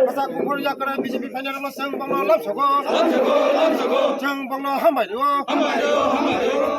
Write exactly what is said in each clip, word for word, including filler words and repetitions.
Kwchak buphuru yakarwi B J P phainai rokno chwng bongno lamsogo. Chwng bongno hambai rwo.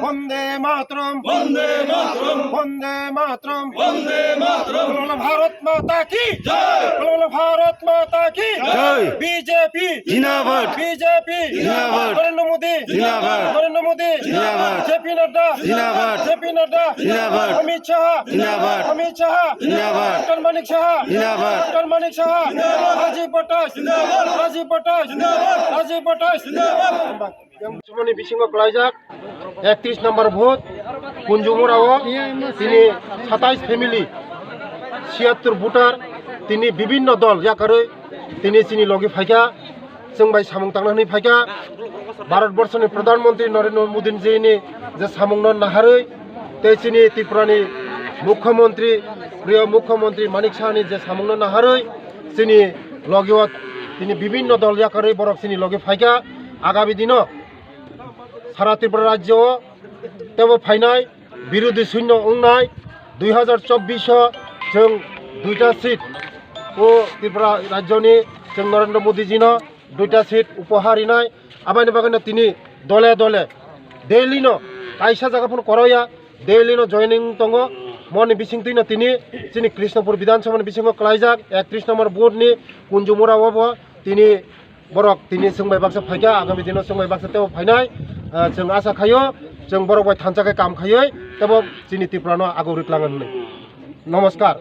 Bande Mataram. Bande Mataram. Bande Mataram. Bolo Bharat Mata ki. Jai. Bolo Bharat Mata ki. Jai. B J P. Zindabad. B J P. Zindabad. Narendra Modi. Zindabad. Narendra Modi. Zindabad. J P Nadda. Zindabad. J P Nadda. Zindabad. Amit Shah. Zindabad. Amit Shah. Zindabad. Doctor Manik Saha. Zindabad. Doctor Manik Saha. Zindabad. Rajiv Bhattash. Zindabad. Rajiv Bhattash. Zindabad. Rajiv Bhattash. Zindabad. Sumoni bisingo kwlaijak ektrish number vote Kunjumura o tini satais family, siyattur voter, tini bibinno dol yakarwi tini chini logi phaikha. Chwng bai samung tangna hwnwi phaikha. Bharat Borshoni Pradhan Mantri Narendra Modi jini je samungno naharwi tei chini Tripurani Mukhyamantri, priyo Mukhyamantri Manik Sahani je samungno naharwi chini logi o tini bibinno dol yakarwi borok chini logi phaikha. Agami dino sara Tripura rajyo o tebo phainai birodhi shunyo wngnai dui hazar chobbish o chwng duita seat o Tripura rajyoni chwng Narendra Modi jino duita seat upohar rinai. Aboni bagwino tini dole dole daily no kaisa jaga phano koroya, daily no joining tongo. Moni bisingtwi no tini chini Krishnapur Bidhan Sabha ni bisingo kwlaijak ektrish number booth ni Kunjumura o bo tini borok tini chwng bai baksa phaikha, agami dino chwng bai baksa tebo phainai. Ah, chwng asa khaio chwng borok bai thansa khe kam khaiwi tebo chini Tripura no aguk rwklango hwnwi. Namaskar.